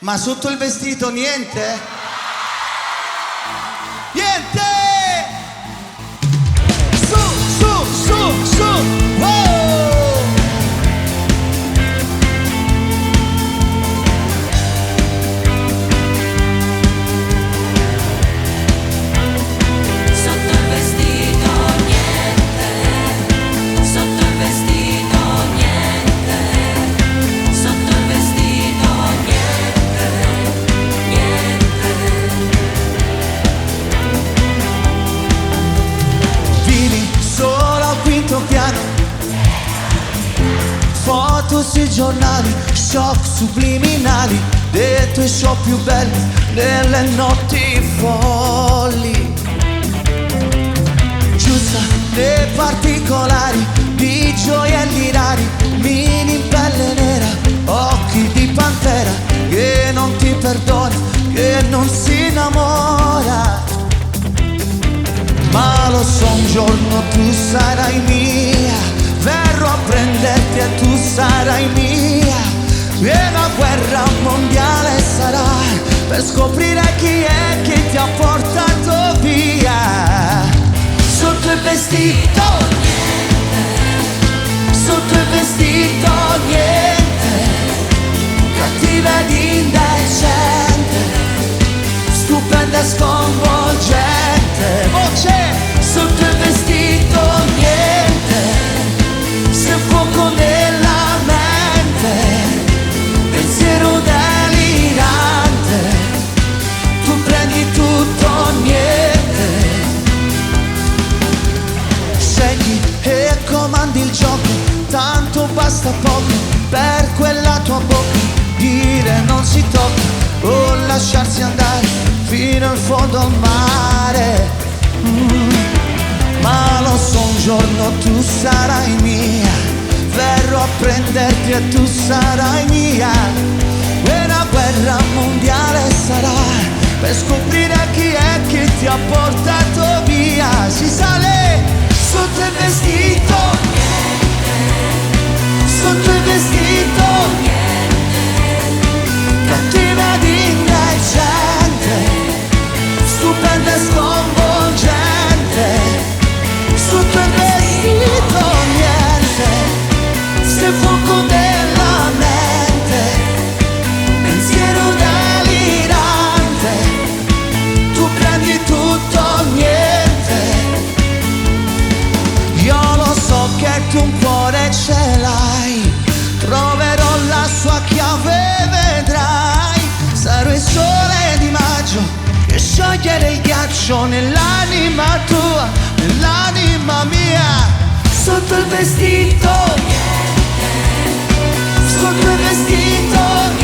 Ma sotto il vestito niente? Niente! Su, su, su, su! Oh! Sotto il vestito niente, sotto il vestito niente, sotto il vestito niente, niente. Vivi solo al quinto piano. Foto sui giornali, shock subliminali, dei tuoi show più belli, delle notti folli. Giusta nei particolari, di gioielli rari, mini in pelle nera, occhi di pantera, che non ti perdona, che non si innamora. Ma lo so un giorno tu sarai mia, verrò a prenderti e tu sarai mia. E una guerra mondiale sarà per scoprire chi è che ti ha portato via. Sotto il vestito niente, sotto il vestito niente, cattiva ed indecente, stupenda e sconvolgente. Voce! Sotto il vestito niente, se fuoco nella mente, pensiero delirante, tu prendi tutto o niente. Scegli e comandi il gioco, tanto basta poco per quella tua bocca, dire non si tocca o lasciarsi andare fino in fondo al mare. Ma lo so un giorno tu sarai mia, verrò a prenderti e tu sarai mia. E una guerra mondiale sarà per scoprire chi è che ti ha portato via. Si sale sotto il vestito, sotto il vestito, cattiva ed indecente, stupenda e sconvolgente, sotto il vestito niente, se fuoco nella mente, pensiero delirante, tu prendi tutto o niente. Io lo so che tu un cuore ce l'hai, troverò la sua chiave, vedrai, sarò il sole di maggio che sciogliere il ghiaccio nell'anima tua, nell'anima mia. Sotto il vestito, sotto il vestito.